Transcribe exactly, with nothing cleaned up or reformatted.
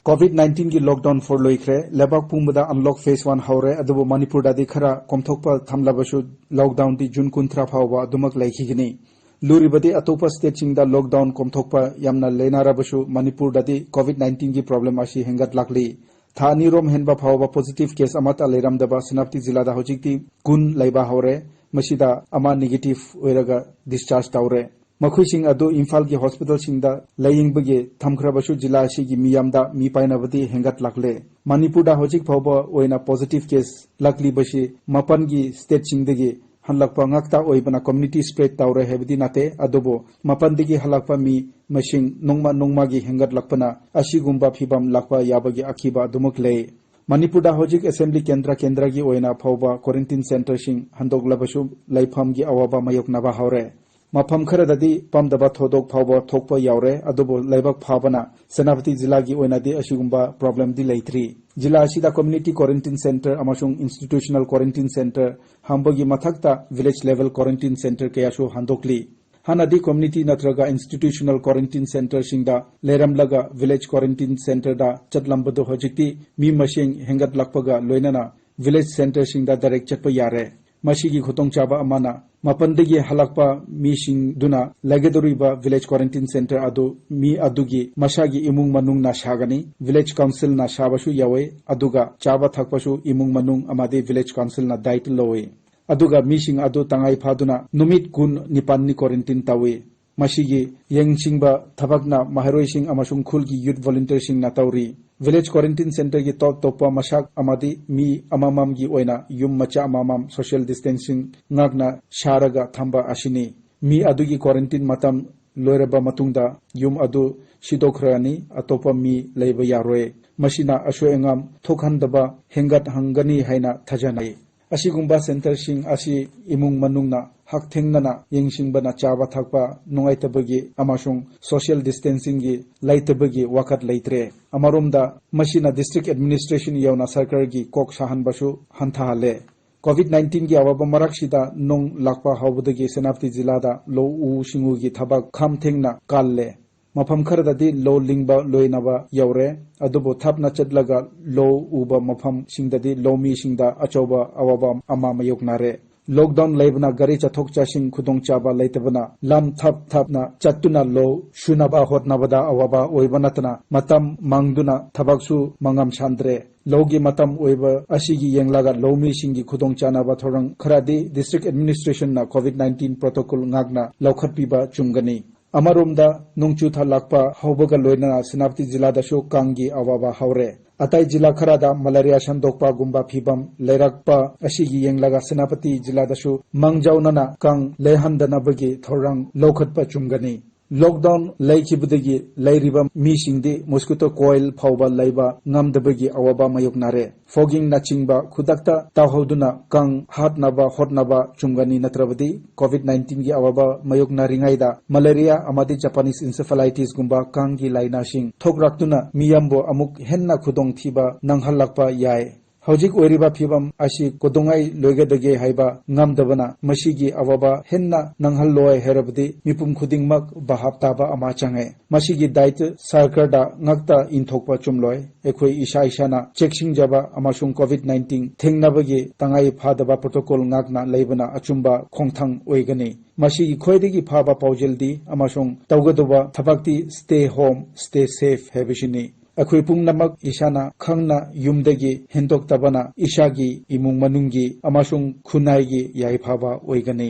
COVID nineteen ꯒꯤ lockdown four ꯂꯣꯏꯈ꯭ꯔꯦ꯫ ꯂꯩꯕꯥꯛ ꯄꯨꯝꯕꯗ unlock phase one ꯍꯧꯔꯦ, ꯑꯗꯨꯕꯨ ꯃꯅꯤꯄꯨꯔꯗꯗꯤ ꯈꯔ ꯀꯣꯝꯊꯣꯛꯄ ꯊꯝꯂꯕꯁꯨ lockdown ꯗꯤ June ꯀꯨꯟꯊ꯭ꯔꯥ ꯐꯥꯎꯕ ꯑꯗꯨꯃꯛ ꯂꯩꯈꯤꯒꯅꯤ꯫ ꯂꯨꯔꯤꯕꯗꯤ ꯑꯇꯣꯞꯄ state ꯁꯤꯡꯗ lockdown ꯀꯣꯝꯊꯣꯛꯄ ꯌꯥꯝꯅ ꯂꯩꯅꯔꯕꯁꯨ ꯃꯅꯤꯄꯨꯔꯗꯗꯤ COVID nineteen ꯒꯤ problem ꯑꯁꯤ ꯍꯦꯟꯒꯠꯂꯛꯂꯤ꯫ ꯊꯥ ꯑꯅꯤꯔꯣꯝ ꯍꯦꯟꯕ ꯐꯥꯎꯕ positive case ꯑꯃꯠꯇ ꯂꯩꯔꯝꯗꯕ ꯁꯦꯅꯥꯄꯇꯤ ꯖꯤꯂꯥꯗ ꯍꯧꯖꯤꯛꯇꯤ ꯀꯨꯟ ꯂꯩꯕ ꯍꯧꯔꯦ꯫ ꯃꯁꯤꯗ ꯑꯃ negative ꯑꯣꯏꯔꯒ discharge ꯇꯧꯔꯦ꯫ ꯃꯈꯣꯏꯁꯤꯡ ꯑꯗꯨ ꯏꯝꯐꯥꯜꯒꯤ hospital ꯁꯤꯡꯗ ꯂꯥꯌꯦꯡꯕꯒꯤ ꯊꯝꯈ꯭ꯔꯕꯁꯨ ꯖꯤꯂꯥ ꯑꯁꯤꯒꯤ ꯃꯤꯌꯥꯝꯗ ꯃꯤ ꯄꯥꯏꯅꯕꯗꯤ ꯍꯦꯟꯒꯠꯂꯛꯂꯦ꯫ ꯃꯅꯤꯄꯨꯔꯗ ꯍꯧꯖꯤꯛ ꯐꯥꯎꯕ ꯑꯣꯏꯅ positive case ꯂꯥꯛꯂꯤꯕꯁꯤ ꯃꯄꯥꯟꯒꯤ state ꯁꯤꯡꯗꯒꯤ ꯍꯜꯂꯛꯄ ꯉꯥꯛꯇ ꯑꯣꯏꯕꯅ community spread ꯇꯧꯔꯦ ꯍꯥꯏꯕꯗꯤ ꯅꯠꯇꯦ, ꯑꯗꯨꯕꯨ ꯃꯄꯥꯟꯗꯒꯤ ꯍꯜꯂꯛꯄ ꯃꯤ ꯃꯁꯤꯡ ꯅꯣꯡꯃ ꯅꯣꯡꯃꯒꯤ ꯍꯦꯟꯒꯠꯂꯛꯄꯅ ꯑꯁꯤꯒꯨꯝꯕ ꯐꯤꯕꯝ ꯂꯥꯛꯄ ꯌꯥꯕꯒꯤ ꯑꯀꯤꯕ ꯑꯗꯨꯃꯛ ꯂꯩ꯫ ꯃꯅꯤꯄꯨꯔꯗ ꯍꯧꯖꯤꯛ assembly ꯀꯦꯟꯗ꯭ꯔ ꯀꯦꯟꯗ꯭ꯔꯒꯤ ꯑꯣꯏꯅ ꯐꯥꯎꯕ quarantine centre ꯁꯤꯡ ꯍꯥꯡꯗꯣꯛꯂꯕꯁꯨ ꯂꯩꯐꯝꯒꯤ ꯑꯋꯥꯕ ꯃꯥꯌꯣꯛꯅꯕ ꯍꯧꯔꯦ꯫ ꯃꯐꯝ ꯈꯔꯗꯗꯤ ꯄꯥꯝꯗꯕ ꯊꯧꯗꯣꯛ ꯐꯥꯎꯕ ꯊꯣꯛꯄ ꯌꯥꯎꯔꯦ, ꯑꯗꯨꯕꯨ ꯂꯥꯏꯕꯛ ꯐꯕꯅ ꯁꯦꯅꯥꯄꯇꯤ ꯖꯤꯂꯥꯒꯤ ꯑꯣꯏꯅꯗꯤ ꯑꯁꯤꯒꯨꯝꯕ problem ꯗꯤ ꯂꯩꯇ꯭ꯔꯤ꯫ ꯖꯤꯂꯥ ꯑꯁꯤꯗ community quarantine centre ꯑꯃꯁꯨꯡ institutional quarantine centre ꯍꯥꯡꯕꯒꯤ ꯃꯊꯛꯇ village level quarantine centre ꯀꯌꯥꯁꯨ ꯍꯥꯡꯗꯣꯛꯂꯤ꯫ ꯍꯥꯟꯅꯗꯤ community ꯅꯠꯇ꯭ꯔꯒ institutional quarantine centre ꯁꯤꯡꯗ ꯂꯩꯔꯝꯂꯒ village quarantine centre ꯗ ꯆꯠꯂꯝꯕꯗꯨ ꯍꯧꯖꯤꯛꯇꯤ ꯃꯤ ꯃꯁꯤꯡ ꯍꯦꯟꯒꯠꯂꯛꯄꯒ ꯂꯣꯏꯅꯅ village centre ꯁꯤꯡꯗ direct ꯆꯠꯄ ꯌꯥꯔꯦ꯫ ꯃꯁꯤꯒꯤ ꯈꯨꯗꯣꯡꯆꯥꯕ ꯑꯃꯅ ꯃꯄꯥꯟꯗꯒꯤ ꯍꯜꯂꯛꯄ ꯃꯤꯁꯤꯡꯗꯨꯅ ꯂꯩꯒꯗꯧꯔꯤꯕ village quarantine centre ꯑꯗꯨ ꯃꯤ ꯑꯗꯨꯒꯤ ꯃꯁꯥꯒꯤ ꯏꯃꯨꯡ ꯃꯅꯨꯡꯅ ꯁꯥꯒꯅꯤ꯫ Village council ꯅ ꯁꯥꯕꯁꯨ ꯌꯥꯎꯏ, ꯑꯗꯨꯒ ꯆꯥꯕ ꯊꯛꯄꯁꯨ ꯏꯃꯨꯡ ꯃꯅꯨꯡ ꯑꯃꯗꯤ village council ꯅ ꯗꯥꯏꯇ ꯂꯧꯏ꯫ ꯑꯗꯨꯒ ꯃꯤꯁꯤꯡ ꯑꯗꯨ ꯇꯉꯥꯏ ꯐꯗꯨꯅ ꯅꯨꯃꯤꯠ ꯀꯨꯟ ꯅꯤꯄꯥꯟꯅꯤ quarantine ꯇꯧꯏ꯫ ꯃꯁꯤꯒꯤ ꯌꯦꯡꯁꯤꯟꯕ ꯊꯕꯛꯅ ꯃꯍꯩꯔꯣꯏꯁꯤꯡ ꯑꯃꯁꯨꯡ ꯈꯨꯜꯒꯤ youth volunteer ꯁꯤꯡꯅ ꯇꯧꯔꯤ꯫ Village quarantine centre ꯒꯤ ꯇꯣꯞ ꯇꯣꯞꯄ ꯃꯁꯛ ꯑꯃꯗꯤ ꯃꯤ ꯑꯃꯃꯝꯒꯤ ꯑꯣꯏꯅ ꯌꯨꯝ ꯃꯆꯥ ꯑꯃꯃꯝ social distancing ꯉꯥꯛꯅ ꯁꯥꯔꯒ ꯊꯝꯕ ꯑꯁꯤꯅꯤ꯫ ꯃꯤ ꯑꯗꯨꯒꯤ quarantine ꯃꯇꯝ ꯂꯣꯏꯔꯕ ꯃꯇꯨꯡꯗ ꯌꯨꯝ ꯑꯗꯨ ꯁꯤꯗꯣꯛꯈ꯭ꯔꯅꯤ, ꯑꯇꯣꯞꯄ ꯃꯤ ꯂꯩꯕ ꯌꯥꯔꯣꯏ꯫ ꯃꯁꯤꯅ ꯑꯁꯣꯏ ꯑꯉꯥꯝ ꯊꯣꯛꯍꯟꯗꯕ ꯍꯦꯟꯒꯠꯍꯟꯒꯅꯤ ꯍꯥꯏꯅ ꯊꯥꯖꯅꯩ꯫ ꯑꯁꯤꯒꯨꯝꯕ centre ꯁꯤꯡ ꯑꯁꯤ ꯏꯃꯨꯡ ꯃꯅꯨꯡꯅ ꯍꯛꯊꯦꯡꯅꯅ ꯌꯦꯡꯁꯤꯟꯕꯅ ꯆꯥꯕ ꯊꯛꯄ ꯅꯨꯡꯉꯥꯏꯇꯕꯒꯤ ꯑꯃꯁꯨꯡ social distancing ꯒꯤ ꯂꯩꯇꯕꯒꯤ ꯋꯥꯀꯠ ꯂꯩꯇ꯭ꯔꯦ꯫ ꯑꯃꯔꯣꯝꯗ ꯃꯁꯤꯅ district administration ꯌꯥꯎꯅ ꯁꯔꯀꯥꯔꯒꯤ ꯀꯣꯛ ꯁꯥꯍꯟꯕꯁꯨ ꯍꯟꯊꯍꯜꯂꯦ꯫ COVID nineteen ꯒꯤ ꯑꯋꯥꯕ ꯃꯔꯛꯁꯤꯗ ꯅꯣꯡ ꯂꯥꯛꯄ ꯍꯧꯕꯗꯒꯤ ꯁꯦꯅꯥꯄꯇꯤ ꯖꯤꯂꯥꯗ ꯂꯧꯎ ꯁꯤꯡꯎꯒꯤ ꯊꯕꯛ ꯈꯝ ꯊꯦꯡꯅ ꯀꯜꯂꯦ꯫ ꯃꯐꯝ ꯈꯔꯗꯗꯤ ꯂꯧ ꯂꯤꯡꯕ ꯂꯣꯏꯅꯕ ꯌꯧꯔꯦ꯫ ꯑꯗꯨꯕꯨ ꯊꯥꯞꯅ ꯆꯠꯂꯒ ꯂꯧ ꯎꯕ ꯃꯐꯝꯁꯤꯡꯗꯗꯤ ꯂꯧꯃꯤꯁꯤꯡꯗ ꯑꯆꯧꯕ ꯑꯋꯥꯕ ꯑꯃ ꯃꯥꯌꯣꯛꯅꯔꯦ꯫ Lockdown ꯂꯩꯕꯅ ꯒꯥꯔꯤ ꯆꯠꯊꯣꯛ ꯆꯠꯁꯤꯟ ꯈꯨꯗꯣꯡꯆꯥꯕ ꯂꯩꯇꯕꯅ ꯂꯝ ꯊꯥꯞ ꯊꯥꯞꯅ ꯆꯠꯇꯨꯅ ꯂꯧ ꯁꯨꯅꯕ ꯍꯣꯠꯅꯕꯗ ꯑꯋꯥꯕ ꯑꯣꯏꯕ ꯅꯠꯇꯅ ꯃꯇꯝ ꯃꯥꯡꯗꯨꯅ ꯊꯕꯛꯁꯨ ꯃꯉꯝ ꯁꯥꯟꯗ꯭ꯔꯦ꯫ ꯂꯧꯒꯤ ꯃꯇꯝ ꯑꯣꯏꯕ ꯑꯁꯤꯒꯤ ꯌꯦꯡꯂꯒ ꯂꯧꯃꯤꯁꯤꯡꯒꯤ ꯈꯨꯗꯣꯡꯆꯥꯅꯕ ꯊꯧꯔꯥꯡ ꯈꯔꯗꯤ district administrationꯅ COVID nineteen protocol ꯉꯥꯛꯅ ꯂꯧꯈꯠꯄꯤꯕ ꯆꯨꯝꯒꯅꯤ꯫ ꯑꯃꯔꯣꯝꯗ, ꯅꯣꯡꯆꯨ ꯊꯥ ꯂꯥꯛꯄ ꯍꯧꯕꯒ ꯂꯣꯏꯅꯅ ꯁꯦꯅꯥꯄꯇꯤ ꯖꯤꯂꯥꯗꯁꯨ ꯀꯥꯡꯒꯤ ꯑꯋꯥꯕ ꯍꯧꯔꯦ꯫ ꯑꯇꯩ ꯖꯤꯂꯥ ꯈꯔꯗ ꯃꯂꯦꯔꯤꯌꯥ ꯁꯟꯗꯣꯛꯄꯒꯨꯝꯕ ꯐꯤꯕꯝ ꯂꯩꯔꯛꯄ ꯑꯁꯤꯒꯤ ꯌꯦꯡꯂꯒ ꯁꯦꯅꯥꯄꯇꯤ ꯖꯤꯂꯥꯗꯁꯨ ꯃꯥꯡꯖꯧꯅꯅ ꯀꯥꯡ ꯂꯩꯍꯟꯗꯅꯕꯒꯤ ꯊꯧꯔꯥꯡ ꯂꯧꯈꯠꯄ ꯆꯨꯝꯒꯅꯤ꯫ Lockdown ꯂꯩꯈꯤꯕꯗꯒꯤ ꯂꯩꯔꯤꯕ ꯃꯤꯁꯤꯡꯗꯤ mosquito coil ꯐꯥꯎꯕ ꯂꯩꯕ ꯉꯝꯗꯕꯒꯤ ꯑꯋꯥꯕ ꯃꯥꯌꯣꯛꯅꯔꯦ꯫ Foggingꯅꯆꯤꯡꯕ ꯈꯨꯗꯛꯇ ꯇꯧꯍꯧꯗꯨꯅ ꯀꯥꯡ ꯍꯥꯠꯅꯕ ꯍꯣꯠꯅꯕ ꯆꯨꯝꯒꯅꯤ, ꯅꯠꯇ꯭ꯔꯕꯗꯤ COVID nineteenꯒꯤ ꯑꯋꯥꯕ ꯃꯥꯌꯣꯛꯅꯔꯤꯉꯩꯗ ꯃꯂꯦꯔꯤꯌꯥ ꯑꯃꯗꯤ Japanese encephalitisꯒꯨꯝꯕ ꯀꯥꯡꯒꯤ ꯂꯥꯏꯅꯥꯁꯤꯡ ꯊꯣꯛꯂꯛꯇꯨꯅ ꯃꯤꯌꯥꯝꯕꯨ ꯑꯃꯨꯛ ꯍꯦꯟꯅ ꯈꯨꯗꯣꯡꯊꯤꯕ ꯅꯪꯍꯜꯂꯛꯄ ꯌꯥꯏ꯫ ꯍꯧꯖꯤꯛ ꯑꯣꯏꯔꯤꯕ ꯐꯤꯕꯝ ꯑꯁꯤ ꯀꯩꯗꯧꯉꯩ ꯂꯣꯏꯒꯗꯒꯦ ꯍꯥꯏꯕ ꯉꯝꯗꯕꯅ ꯃꯁꯤꯒꯤ ꯑꯋꯥꯕ ꯍꯦꯟꯅ ꯅꯪꯍꯜꯂꯣꯏ ꯍꯥꯏꯔꯕꯗꯤ ꯃꯤꯄꯨꯝ ꯈꯨꯗꯤꯡꯃꯛ ꯚꯥꯞ ꯇꯥꯕ ꯑꯃ ꯆꯪꯉꯦ꯫ ꯃꯁꯤꯒꯤ ꯗꯥꯏꯇ ꯁꯔꯀꯥꯔꯗ ꯉꯥꯛꯇ ꯏꯟꯊꯣꯛꯄ ꯆꯨꯝꯂꯣꯏ꯫ ꯑꯩꯈꯣꯏ ꯏꯁꯥ ꯏꯁꯥꯅ ꯆꯦꯛꯁꯤꯟꯖꯕ ꯑꯃꯁꯨꯡ COVID nineteen ꯊꯦꯡꯅꯕꯒꯤ ꯇꯉꯥꯏ ꯐꯗꯕ protocol ꯉꯥꯛꯅ ꯂꯩꯕꯅ ꯑꯆꯨꯝꯕ ꯈꯣꯡꯊꯥꯡ ꯑꯣꯏꯒꯅꯤ꯫ ꯃꯁꯤꯒꯤ ꯈ꯭ꯋꯥꯏꯗꯒꯤ ꯐꯕ ꯄꯥꯎꯖꯦꯜꯗꯤ ꯑꯃꯁꯨꯡ ꯇꯧꯒꯗꯧꯕ ꯊꯕꯛꯇꯤ stay home, stay safe ꯍꯥꯏꯕꯁꯤꯅꯤ꯫ ꯑꯩꯈꯣꯏ ꯄꯨꯝꯅꯃꯛ ꯏꯁꯥꯅ ꯈꯪꯅ ꯌꯨꯝꯗꯒꯤ ꯍꯦꯟꯗꯣꯛꯇꯕꯅ ꯏꯁꯥꯒꯤ, ꯏꯃꯨꯡ ꯃꯅꯨꯡꯒꯤ ꯑꯃꯁꯨꯡ ꯈꯨꯟꯅꯥꯏꯒꯤ ꯌꯥꯏꯐꯕ ꯑꯣꯏꯒꯅꯤ꯫